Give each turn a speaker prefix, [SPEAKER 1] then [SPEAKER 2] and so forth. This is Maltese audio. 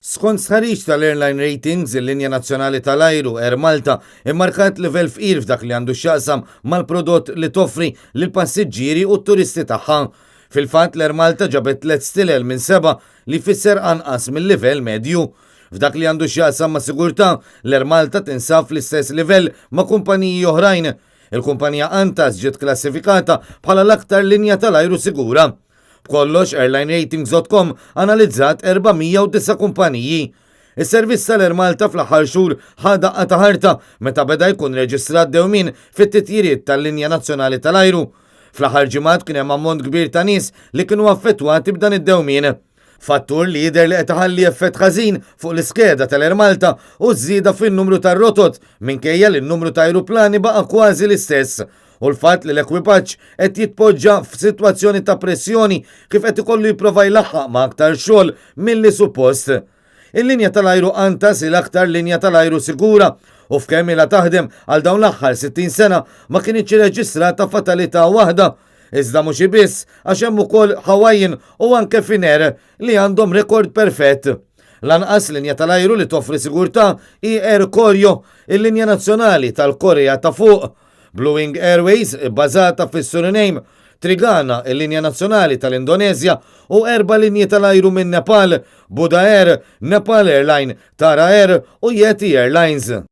[SPEAKER 1] Skont stħarriġ tal-Airline Ratings, il-linja nazzjonali tal-ajru, Air Malta, immarkat livell fqir f'dak li għandu x'jaqsam mal-prodott li toffri lill-passiġġieri u t-turisti tagħha. Fil-fatt, l-Air Malta ġabet tliet stilel minn sebgħa li jfisser anqas mil-livell medju. F'dak li għandu x'jaqsam ma' sigurtà, l-Air Malta tinsab fl-istess livell ma' kumpaniji oħrajn. Il-kumpanija Qantas ġiet klassifikata bħala l-aktar linja tal-ajru sigura. B'kollox, AirlineRatings.com analizzat 409 kumpaniji. Is-servizz tal-Air Malta fl-aħħar xhur ħa daqqa ta' ħarta meta beda jkun reġistrat dewmien fit-titjiriet tal-linja nazzjonali tal-ajru. Fl-aħħar ġimgħat kien hemm ammont kbir ta' nies li kienu affettwati b'dan id-dewmien. Fattur li jidher li qed iħalli effett ħażin fuq l-iskeda tal-Air Malta hu ż-żieda fin-numru tar-rotot minkejja li n-numru ta' ajruplani baqa' kważi l-istess u l-fatt li l-ekwipaġġ qed jitpoġġa f'sitwazzjoni ta' pressjoni kif qed ikollu jipprova jlaħħaq ma' aktar xogħol milli suppost. Il-linja tal-ajru Qantas hi l-aktar linja tal-ajru sigura u f'kemm ilha taħdem għal dawn l-aħħar 60 sena ma kinitx irreġistrata fatalità waħda. Iżda mhux hi biss għax hemm ukoll Hawaiian u anke Finnair li għandhom rekord perfett. L-anqas linja tal-ajru li toffri sigurtà hi Air Koryo, il-linja nazzjonali tal-Korea ta' Fuq. Blue Wing Airways, ibbażata fis-Suriname, Trigana, il-linja nazzjonali tal-Indoneżja, u erba' linji tal-ajru minn Nepal, Buddha Air, Nepal Airline, Tara Air u Yeti Airlines.